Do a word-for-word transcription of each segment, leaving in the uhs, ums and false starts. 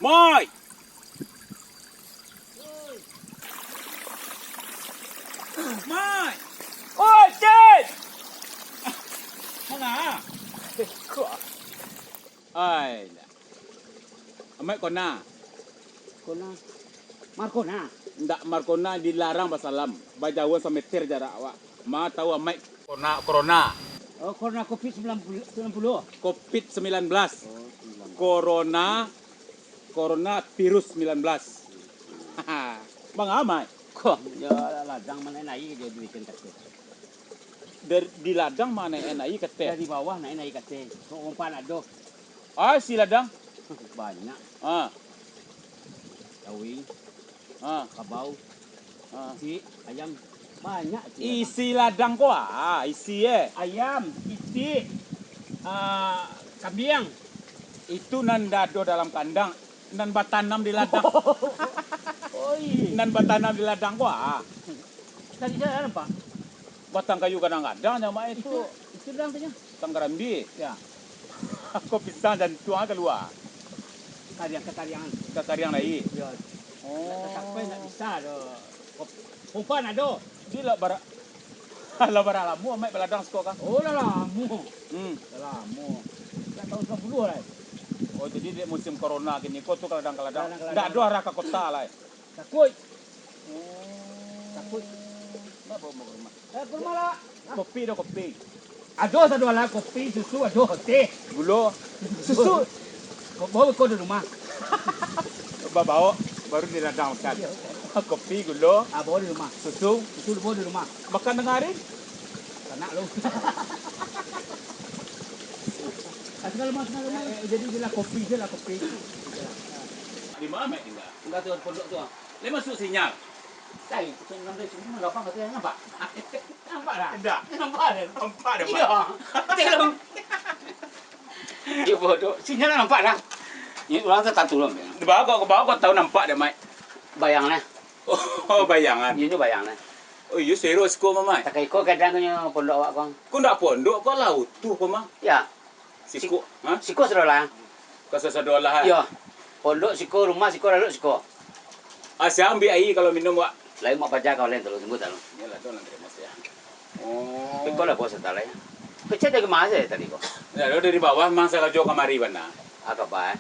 Mai! Mai! Oi, Cin! Manga? Ai, lah. Amaik kona. Kona. Markona. Ndak markona, dilarang basalam. Bajauhan sameter jarak awak. Ma tahu amaik kona, korona. Oh, korona covid sembilan puluh, sembilan puluh. Covid sembilan belas. Oh, sembilan belas. Korona, korona virus sembilan belas. Manga amaik? Ko, yo ladang manaik-naik jo duikan kato. Dari, di ladang manaik-naik kato. Dari bawah naik-naik kato. Kok umpan ado. Ah, isi ladang. Banyak. Ah. Tawi. Ah. Kabau. Ah. Itik, ayam. Banyak isi ladang. Isi ladang ko, ah, isi, eh. Ayam, itik, ah, kambiang. Itu nan ado dalam kandang, nan batanam di ladang. Oi. Nan batanam di ladang ko, ah. Tadi saya nampak. Batang kayu gadang-gadang nyo, Mak, itu. Itu, itu ladang tu nyo. Batang karambia. Ya. Ko pisang jantuang kalua. Kariang, kakariangan. Kakariang lai. Ya. Oh. Nak tatapai nak bisa doh. Kop-, umpan ado. Jadi lah bara-, lah bara lamo amaik baladang siko kah? Oh, lah lamo. Hmm. Lah lamo. Dah tahun sembilan puluh lah. Oh, jadi dek musim corona kini ko tu kaladang-kaladang. Kaladang-kaladang. Ndak ado arah ka kota lai. Takuik. Oh. Takuik. Ndak bawa ka rumah. Eh, ka rumah lah. Kopi dah, kopi. Ado sado lah, kopi, susu ado, teh. Gulo. Susu. Ko-, bawa ko di rumah. Babawa, baru di ladang makan. Kopi, gulo. Ah, bawa di rumah. Susu. Susu bawa di rumah. Makan tangah hari? Tanak lu. Ah, sagalo mah, sagalo mah. Jadi, je lah kopi, je lah kopi. Di mana tinggal? Tinggal tu, pondok tu, ah. Lai masuak sinyal. Lai, tu nampak, nampak dah? Nampak dah. Nampak dah. Iyo. Tengok. Iyo, bodoh. Sinyal nampak dah. Ni urang tu tantu lah. Di bawah kau, ke bawah kau tahu nampak dah, Mat? Bayang lah. Oh, bayangan. Iyo, ni bayang lah. Oh, iyo, sero siko, Mat. Takai ko kadang nyo pondok awak ko. Ko ndak pondok, ko lah utuh ko, Mat. Ya. Siko, ha? Siko sadolah. Ka sadolah, ha? Iyo. Pondok siko, rumah siko, lalok siko. Ah, sia ambiak aia kalau minum, wak? Lai mak paja kau lain tu, tunggu tak lu. Iyolah, tu nanti mas ya. Oh. Iko lah bos tak lai. Kecek dari mana saja tadi kau? Ya, lo dari bawah mang sarajo kamari bana. Ah, kabar.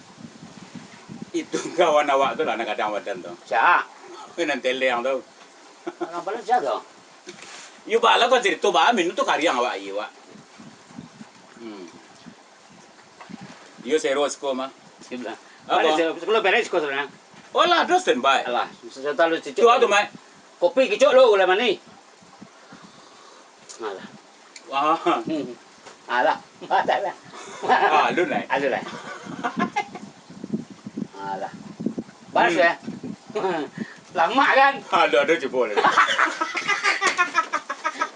Itu kawan awak tu lah, nak gadang badan tu. Sia? Nan teleng tu. Orang paling sia tu? Yo, bala kau cerita, ba, minum tu kariang awak aia, wak. Hmm. Iyo, sero siko mah. Siko lah. Apo? Balik siko, siko lo beres siko sabananyo. Oh, lah, ado standby. Alah, sasanta lu cicok. Tu apo tu, Mat? Kopi kicok lo, gulai manih. Alah. Wah. Hmm. Alah, batal lah. Ah, alun lai. Alun lai. Alah. Balas Hmm. ya? Lamak kan? Aduh, aduh, cubo lah.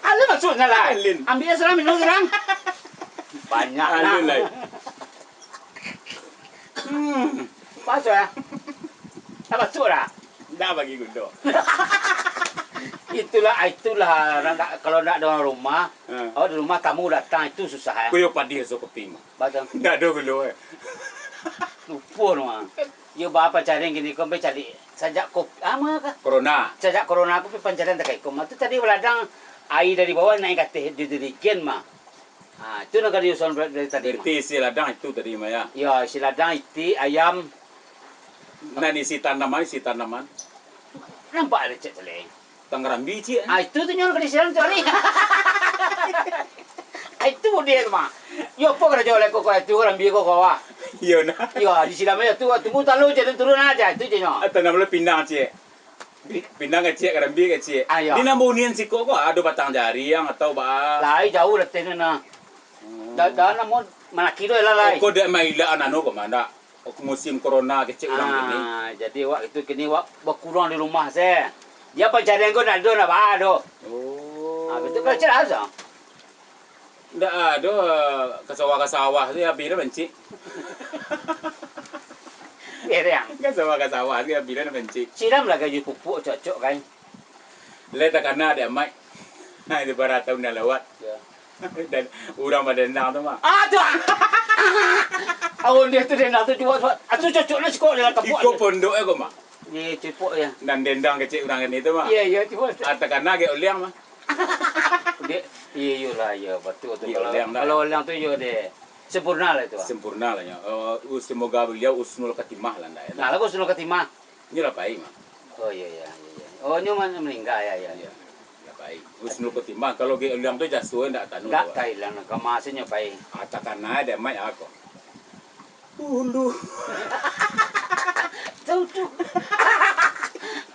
Alun maksudnyo lah. Alun. Ambiak salah minum salah. Banyak lah. Alun lai. Hmm. Masuk lah. Dah masuk lah. Dah bagi gundo. Itulah, itulah, nak, kalau nak dengan rumah, Hmm. awak di rumah tamu datang, itu susah, eh. Kuyo padi so kopi mah. Batang. Ndak ado gulo, eh. Lupo no, ah. Yo, ba pancarian kini ko, sampai cari sajak kop-, ama kah? Corona. Sajak corona ko pai pancarian takai ko. Mah tu tadi baladang aia dari bawah naik ka ateh di jerigen mah. Ha, itu nan ka diusahakan dari tadi mah. Berarti isi ladang itu tadi mah, ya? Ya, isi ladang, itik, ayam. Nan isi tanaman, isi tanaman. Nampak ado cek tadi. Tang karambi, ciek. Ah, itu tu nyo ka disiram tu hari. Ah, itu dia tu, Mak. Yo, apo karajo lai ko, ko itu karambi ko, ko, ah. Iyo, nah. Yo, disiram aja tu, tunggu talu je, turun aja, itu je nyo. Ah, tanam lo pinang, ciek. Pi-, pinang kecek, karambi kecek. Ah, iyo. Di nan baunian siko ko, ado batang jariang atau ba- Lai, jauah lah teh, nah. Hmm. Da-, da namo manaki tu lah, lai. Oh, ko dek mailaan anu ko, Mak, ndak? Musim corona kecek urang kini. Ah, jadi awak itu kini awak bakurang di rumah se. Dia pancarian ko ndak ado, ndak baa doh. Oh. Ah, betul kan, cek asa. Ndak ado, ka sawah-ka sawah tu abih dah bancik. Berang. Ka sawah-ka sawah tu abih dah bancik. Siram lah kayu pupuk cocok kan. Lai takana dek Mat. Nah, itu bara tahun dah lewat. Ya. Dan urang badendang tu mah. Ah, tu. Awak dia tu dendang tu cubo, cubo. Atu cocok lah sikok dalam kapok. Iko pondok eh ko, Mak. Di cipok ya. Nan dendang kecek urang kan itu, Mak. Iya, iya, cubo. Ata kana ge oliang, Mak. Dek, iya, iyolah, iya, betul tu. Iya, kalau, oliang dah. Kalau oliang tu, iya deh. Sempurna lah itu, ah. Sempurna lah, ya. Eh, semoga beliau husnul khatimah lah, ndak ya. Nah, lagu husnul khatimah. Inyo lah pai, Mak. Oh, iya, iya, iya, iya. Oh, nyo man-, meninggal, ya, ya. Iya. Lah pai. Husnul khatimah, kalau ge oliang tu jaso ndak tanu. Ndak lah, Mak. Thailand, ka masinyo pai. Ah, takana deh, Mak, ya, ko. Dulu. Tahu tu.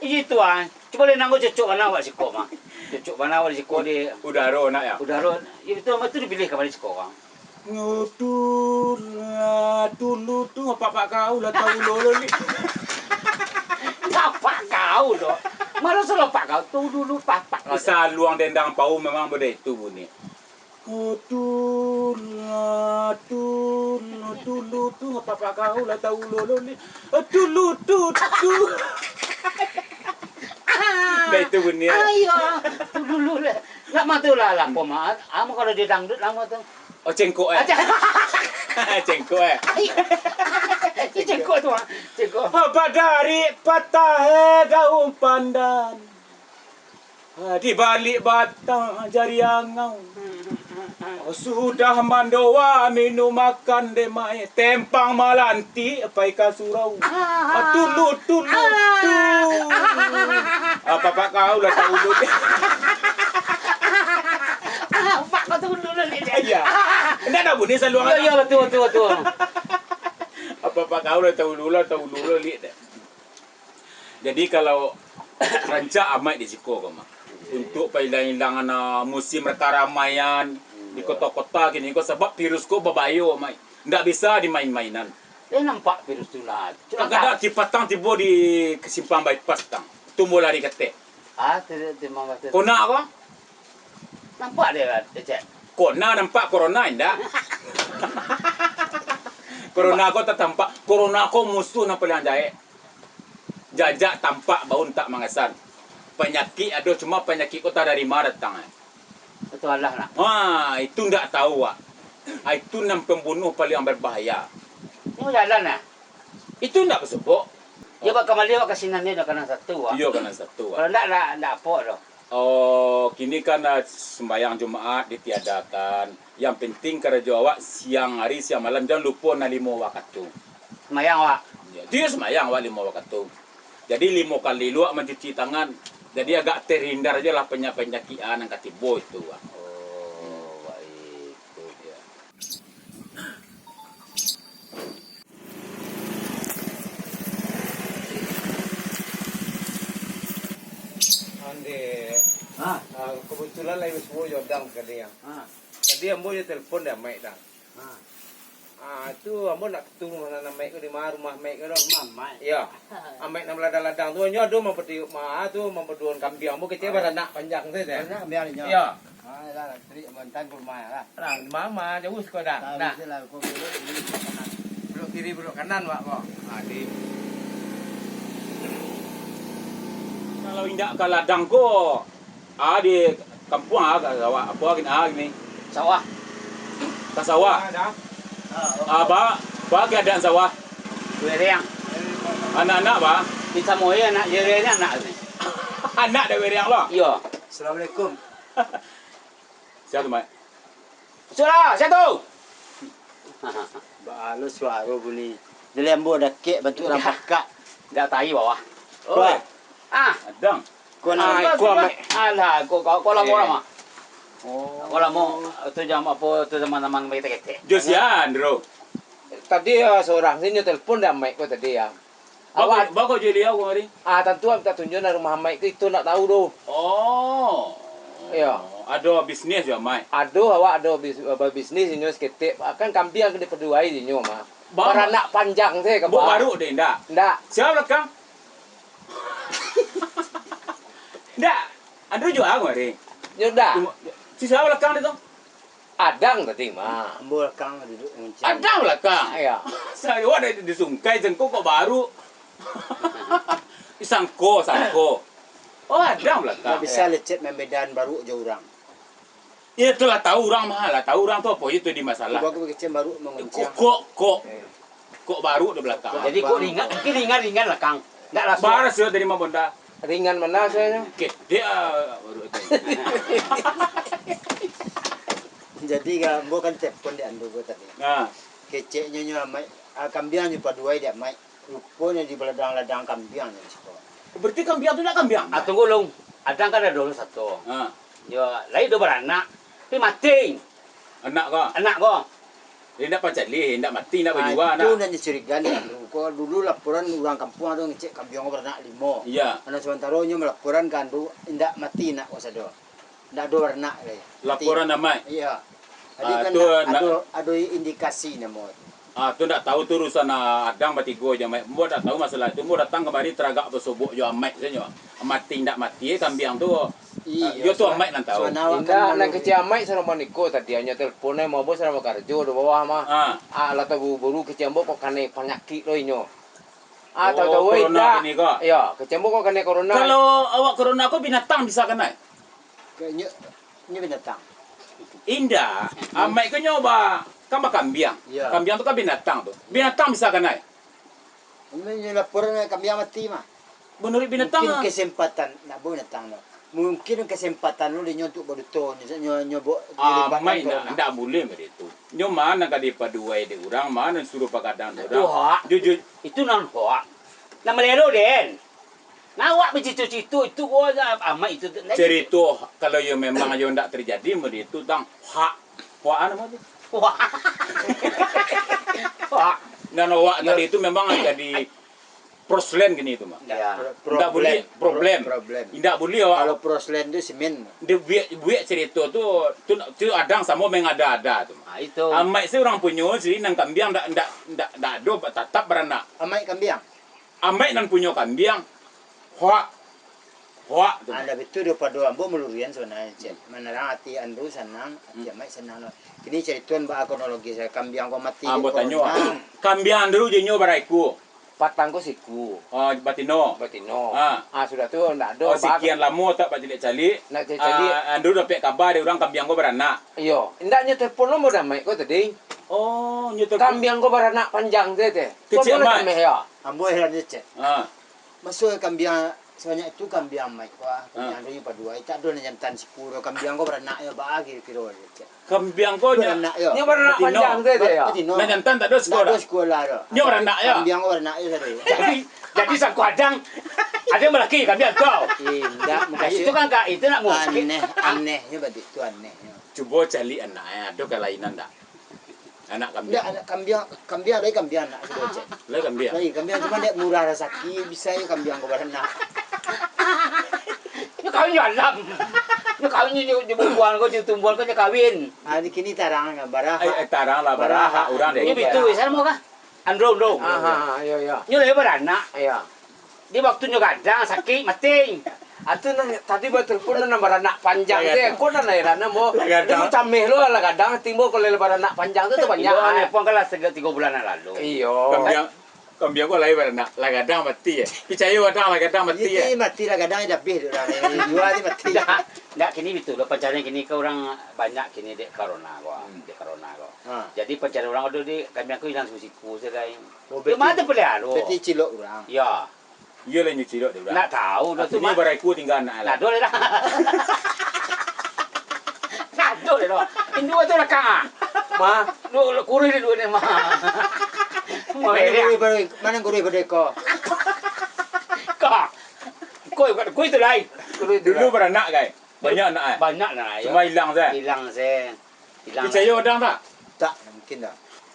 Iya tu, ah. Cubo liek nangko cocok bana awak siko, mah. Cocok bana awak siko di udaro nak, ya? Udaro. Iya betul, mah tu dipilih ka bana siko, Bang. Ngutul, ah, dulu tu, apak-apak kau lah tahu lo, lo, ni. Apak kau, lo. Malah salah apak kau. Tu dulu, apak kau. Saluang dendang pau memang bade itu bunyi. Ngutul, ah, dulu, dulu tu, apak-apak kau lah tahu lo, lo, ni. Dulu tu, tu. Dah itu bunyi. Ayo, dulu, le. Nak mah tu lah, lah, koma. Amu kalau dia dangdut, lama tu. Oh, cengkok, eh? Ah, ceng- Cengkok, eh? Iya. Itu cengkok tu, ah. Cengkok. Apa dari patah, eh, daun pandan? Ah, di balik batang jari angau. Oh, sudah mandoa minum makan dek mai. Tempang malantik pai ka surau. Ah, tulu, tulu, tu. Ah, apak-apak kau lah tahu tu. Apak kau tu dulu ni. Iya. Ndak ada bunyi saluang. Iya, iya, betul, betul, betul. Apak-apak kau lah tahu dulu lah, tahu dulu, Lik, deh. Jadi, kalau rancak amaik di siko ko, Mak. Untuak pailang-ilangan, ah, musim karamaian di kota-kota kini ko, sabab virus ko babayo, Mak. Ndak bisa dimain-mainan. Eh, nampak virus tu lah. Kadang-kadang ti patang tibo di simpang bypass tang. Tumbuah lari katek. Ah, ti, ti, ti, ti. Kona ko? Nampak dia, Cek. Kona nampak, corona indak. Corona ko tatampak. Corona ko musuah nan paliang jahek. Jajak tampak baun tak mangasan. Panyakik ado, cuma panyakik ko tah dari ma datang, eh. Itu alah nak. Wah, itu ndak tahu, Wak. Ah, itu nan pembunuh paliang berbahaya. Ini jalan, eh? Itu ndak basobok. Dia buat kambali, buat ka sinan dia dah kanai satu, Wak. Iyo, kanai satu, Wak. Kalau ndak, ndak, ndak apo doh. Oh, kini kan, ah, sembahyang Jumaat ditiadakan. Yang penting karajo awak siang hari, siang malam, jangan lupo nan limo wakatu. Sembahyang awak? Ya, dia sembahyang awak limo wakatu. Jadi, limo kali luak mancuci tangan. Jadi, agak terhindar aja lah penya-, penyakit, ah, nan ka tibo itu, Wak. Oh, baik. Itu dia. Ande. Ha? Ah, kebetulan lah ibu subuh jodang sekali ya. Ha. Tadi ambo jo telepon dek Maik dah. Ha. Ah, tu ambo nak ketemu nan Maik ko di ma rumah Maik ko doh. Rumah Maik? Iyo. Maik nan baladang-ladang tu, nyo ado mampatiuik ma tu, mampaduoan kambiang. Ambo kecek baranak panjang tu, tu. Baranak kambiang inyo? Iyo. Ah, lah, lah, tarik mantan ka rumah lah. Lah, mama jauh siko dah. Nah. Tahu lah, kau belok, belok kanan. Belok kiri, belok kanan, Wak, ko. Ah, di. Kalau indak ka ladang ko, ah, di kampuang, ah, ka sawah. Apo gini, ah, gini? Sawah. Ka sawah. Ah, dah. Ah, ba, ba keadaan sawah. Wereng. Anak-anak, ba? Di Samoya, anak Wereng ni anak ni. Anak dari Wereng lo? Iyo. Assalamualaikum. Sia tu, Mak? Sudah, sia tu? Ba alo suaro bunyi. Dari ambo dakek bantuak urang pakak. Dak tai bawah. Oi. Ah. Adang. Ko nak Ah, ko, Mak. Alah, ko, ko, ko lamo Eh. lama. Oh. Ko lamo, tu jam apo, tu zaman-zaman ketek-ketek. Josian, bro. Tadi, ah, seorang sini telepon dah Maik ko tadi, ya. Bako, Awak bako Julia ko mari? Ah, tantu awak minta tunjuan dari rumah Maik tu, itu ndak tahu doh. Oh. Iyo. Ado bisnis jo Maik? Ado, awak ado bis-, babisnis inyo saketek. Kan kambiang ka dipaduai inyo mah. Ba-, Baranak panjang se ka Buk ba. Baru deh, ndak? Ndak. Sia balakang? Ndak. Andrew juo ko mari? Nyo dah. Si sia balakang deh tu? Adang tadi mah. Ambo lakang duduak manguncang. Adang lakang. Iyo. Saya awak dah disungkai jengko kok baru. Sangko, sangko. Oh, adang lakang. Ndak bisa lecet mambedaan baruak jo urang. Iyo, tu lah tahu urang mah, lah tahu urang tu apo itu di masalah. Cubo aku bakecek baruak manguncang. Kok, kok, kok. Eh. Kok baru di balakang. Jadi kok ringan, mungkin ringan-ringan lah, Kang. Ndak lah. Bara sudah tadi mah bonda. Ringan mana rasanya? Oke, dia baru itu. Jadi, ambo kan telepon dek Andu ko tadi. Nah. Keceknyo nyo amaik, ah, kambiang nyo paduai dek amaik. Ruponyo di baladang-ladang kambiang nyo di siko. Berarti kambiang tu ndak kambiang? Ah, tunggu, Long. Adang kan ado sato. Ha. Yo, lai do baranak. Tapi mati. Anak ko? Anak ko. Dia ndak pacalih, ndak mati, ndak bajua. Ah, itu nak. Nan dicurigaan dek Andu ko, dulu laporan urang kampuang tu ngecek kambiang ko baranak limo. Iya. Nah, samantaro nyo malaporan ka Andu, indak mati nak ko sado. Ndak ado baranak lai. Laporan amaik? Iya. Jadi, ah, kan tu ndak, ndak ado, ado indikasi namo tu. Ah, tu ndak tahu tu urusan, ah, Adang batigo jo amaik. Ambo ndak tahu masalah tu. Ambo datang kamari taragak basobok jo amaik sajo. Mati ndak mati, eh, kambiang tu. Iya, ah, yo tu amaik nan tahu. Indak, nan kecek amaik sadang maniko tadi, hanyo telepon, eh, mah, bos sadang bakarajo di bawah mah. Ah. Ah, lah taburu-buru kecek ambo kok kanai panyakik lo inyo. Ah, oh, tahu-tahu corona indak. Kini ko? Iyo, kecek ambo kok kanai corona. Kalau awak corona ko binatang bisa kanai? Kayaknyo, nyo binatang. Indak. Hmm. Amaik ko nyo ba-, kan bakambiang. Iya. Kambiang tu kan binatang tu. Binatang bisa kanai? Ini nyo laporan kambiang mati mah. Manuruik binatang. Mungkin ah, kesempatan, nak binatang tu. Mungkin kesempatan lu dek nyo untuk baduto, nyo, nyo, nyo bo-, ah, dilibatkan amaik corona. Ndak, ndak buliah mah itu. Nyo ma nan ka dipaduai dek urang, ma nan suruh pagadang dek urang. Itu hak. Jujur. Itu nan hak. Nan malero den. Nah, awak bacito-cito itu ko, amaik itu tu. Carito, kalau yo memang yo ndak terjadi, mode itu tang hak, hak namo tu? Hak. Hak. Nan awak tadi itu memang jadi proslen kini itu, Mak. Ya. Ndak buliah, problem. Problem. Ndak buliah awak. Kalau proslen tu simin. Dia buek, buek carito tu, tu, tu Adang samo mengada-ada tu. Ah, itu. Amaik se urang punyo, jadi nan kambiang ndak, ndak, ndak, ndak ado, tatap baranak. Amaik kambiang? Amaik nan punyo kambiang, hoak, hoak tu. Ado batua dek pado ambo malurian sabananyo, cek. Hmm. Manarang ati Andrew sanang, ati amaik sanang lo. Kini caritoan baa kronologis, kambiang ko mati dek corona. Ambo tanyo, kambiang Andrew jo inyo bara ikua? Patang ko sikua. Ah, batino. Batino. Ah. Ah, sudah tu ndak ado. Oh, sakian lamo tak bacaliak-caliak. Ndak caliak-caliak. Ah, Andrew dapek kaba dek urang kambiang ko baranak. Iyo, ndak nyo telepon lo ambo dek amaik ko tadi. Oh, nyo telepon. Kambiang ko baranak panjang teh, teh. Kecek amat. Ambo heran je, cek. Ah. Maso kambiang sabanyak itu, kambiang amaik ko, ah, kambiang tu nyo paduai, tak ado nan jantan sikua, kambiang ko baranak yo, baa kiro-kiro, cek. Kambiang ko nyo baranak yo. Nyo baranak panjang tu, yo. Batino. Nan jantan tak ado sikua. Tak ado sikua tu. Nyo baranak yo. Kambiang ko baranak yo tadi. Jadi, jadi sangko Adang, ado nan balaki kambiang ko? Indak, mukasuik. Itu kan, Kak, itu nak mungkin. Aneh, aneh nyo batua tu, aneh nyo. Cubo caliak anak, eh, ado kalainan ndak? Anak kambiang. Indak, anak kambiang, kambiang dari kambiang nak sudah cek. Lai kambiang. Lai kambiang cuma dek murah rasaki bisa yo kambiang ko baranak. Nyo kawin jo alam. Nyo kawin jo, jo, jo bumbuang ko, jo tumbuhan ko, nyo kawin. Ah, di kini tarang lah, baraha. Eh, eh, tarang lah, baraha. Baraha urang dek. Nyo bitu, samo kah? Andro, Andro. Ah, ah, ah, iyo, iyo. Nyo lai baranak. Iyo. Di waktu nyo gadang, sakik, mati. Atu nan tadi batelepon nan baranak panjang tu, ko nan heran ambo. Lah gadang. Nyo cameh lo lah gadang, timbul kalau baranak panjang tu, tu panjang. Iyo, ah, nelpon kan lah sega tigo bulan nan lalu. Iyo. Kambiang, kambiang ko lai baranak, lah gadang mati, eh. Picayo gadang, lah gadang mati, eh. Mati lah gadang, dah habih tu lah. Jua ni mati. Ndak, ndak, kini bitu lo, pancarian kini ka urang banyak kini dek corona ko, hmm, dek corona ko. Ha. Jadi pancarian urang ado di kambiang ko ilang siku-siku se, dai. Oh, berarti, berarti cilok urang. Iyo. Iyo lah, nyo cilok dek urang. Ndak tahu dah tu, Mak. Bara ikua tingga anak lah. Ndak ado lah. Ndak ado lah. Induak tu lah, Kak. Ma. Duo, kuruih dek duo ni, Ma. Ma, mana kuruih, mana kuruih pado ko? Kak. Ko, ko itu lai. Kuruih tu lai. Dulu baranak, kai? Banyak anak, eh? Banyak anak, yo. Cuma ilang se? Ilang se. Ilang. Picayo Adang tak? Tak, mungkin dah.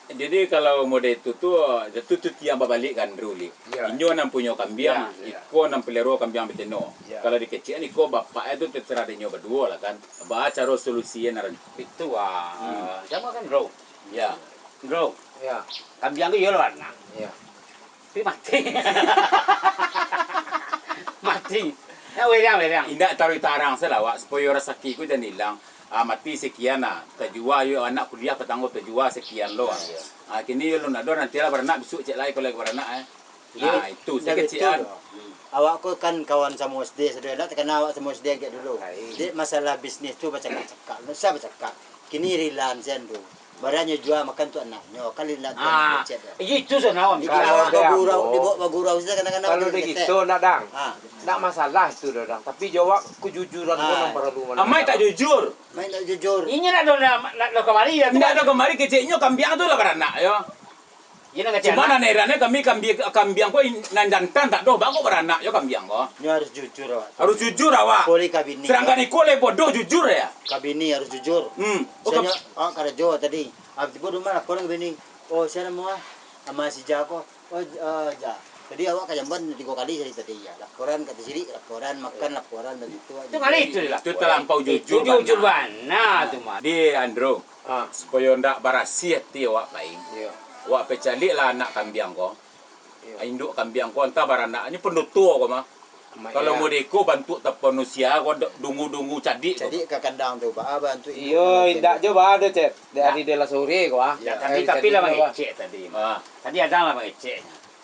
Jadi, kalau model itu tu, itu tu tiang babalik ka Andrew, Lik. Iyo. Inyo nan punyo kambiang, iyo, iyo, iko nan peliharo kambiang betino. Iyo. Kalau dikecekan, iko bapak e tu terserah dek inyo baduo lah kan. Baa caro solusi e nan rancak. Itu, ah, hmm, samo kan, Bro? Yo. Bro. Yo. Kambiang tu iyo lah anak. Iyo. Tapi mati. Mati. Yo, werang, werang. Indak taruih tarang se lah, wak, supayo rasaki ko jan ilang. Ah, mati sekian lah. Tajua yo anak kuliah patanggo tajua sekian lo. Ah, kini yo alun ado, nanti lah baranak, bisuak cek lai kalau baranak, eh. Iyo. Ah, itu, jadi sakik itu an. Awak ko kan kawan samo S D, sudah lah takana awak samo S D agak dulu. Ai. Jadi masalah bisnis tu bacakak-cakak, susah bacakak. Kini rilan sian tu. Barannyo jua makan tu anaknyo, kali ndak tu Ah, anak kecek tu. Iyo, itu sudah naon, Di Kak? Kalau dibawa bagurau, dibawa bagurau saja kadang-kadang Kalau dia di ketek. Gitu, ndak, Dang. Ah. Ndak masalah itu, Dang. Tapi jawab kejujuran ko Ah. Nan paralu. Amai tak jujur. Amai tak jujur. Inyo ndak ado, ndak, ndak ado kamari, ya, Ndak ado kamari, keceknyo kambiang tu lah baranak, yo. Iyo, ndak kecek Cuma anak. Nan heran, eh, kami kambi-, kambiang ko in-, nan jantan tak ado, bako baranak, yo, kambiang ko. Nyo harus jujur awak tu. Harus jujur awak. Boleh ka bini. Sedangkan iko lai bodoh jujur, ya. Ka bini harus jujur. Hmm. Oh, ka- Misalnyo, ah, karajo tadi. Ah, tibo di rumah laporan ka bini. Oh, sia namo ah? Ama si Ja ko. Oh, j-, ah, Ja. Jadi awak ka jamban tigo kali tadi, tadi, ya. Laporan ka sirik, laporan, makan, laporan, bagitu. Itu kali itu lah. Itu talampau Itu jujur jujur bana. Bana tu, Mat. Di Andro, Ah. supayo ndak barasiah ati awak pai. Iyo. Awak pai caliaklah anak kambiang ko. Iyo. Induak kambiang ko antah baranak, nyo pun duto ko mah. Amak Kalau iya. Modeko bantuak tapanusia ko, do-, dungu-dungu cadik ko. Cadik ka kandang tu, baa bantuak induak Iyo, kambiang indak tu. Jo baa do, Cep. Dari Ndak. Dia lah sore ko, ah. Ya, Dari tapi, tapi lah cadik ko, ah. Mangecek tadi. Ah. Tadi Adang lah mangecek.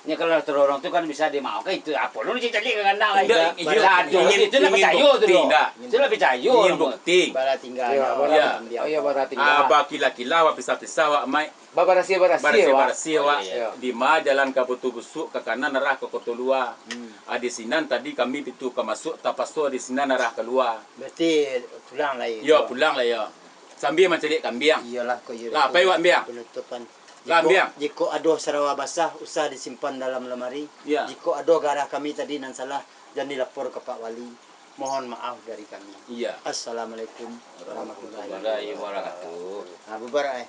Nyo kalau tadorong tu kan bisa dimaafkan, itu apo lu caliak ka kandang lah, Indak, itu. Iyo, Lah, tu, ingin, itu ndak ingin picayo tu, bukti, doh. Ndak. Itu ndak picayo Ingin nama. Bukti. Bara tingga Iyo, anak bara, orang Iyo. Iyo, bara tingga. Ah, bakila-kila, bapisah-pisah, wak, Mike. Babarasiah-barasiah, wak. Babarasiah-barasiah, wak. Iyo. Di ma jalan ka Batu Busuak, ka kanan arah ka Koto Lua. Hmm. Ah, di sinan tadi kami pintu ka masuak, tapaso di sinan arah kalua. Berarti pulang lah, Iyo, Iyo. pulang lah, yo. Sambia mancaliak kambiang. Iyolah, ko iyo Lah, itu pai wak, Mbiang? Penutupan. Lah, Jiko, Mbiang. Jiko ado sarawa basah, usah disimpan dalam lamari. Ya. Jiko ado garah kami tadi nan salah, jan dilapor ka Pak Wali. Mohon maaf dari kami. Iya. Assalamualaikum warahmatullahi Warahmatullahi wabarakatuh. wabarakatuh. Nah, bubar, eh.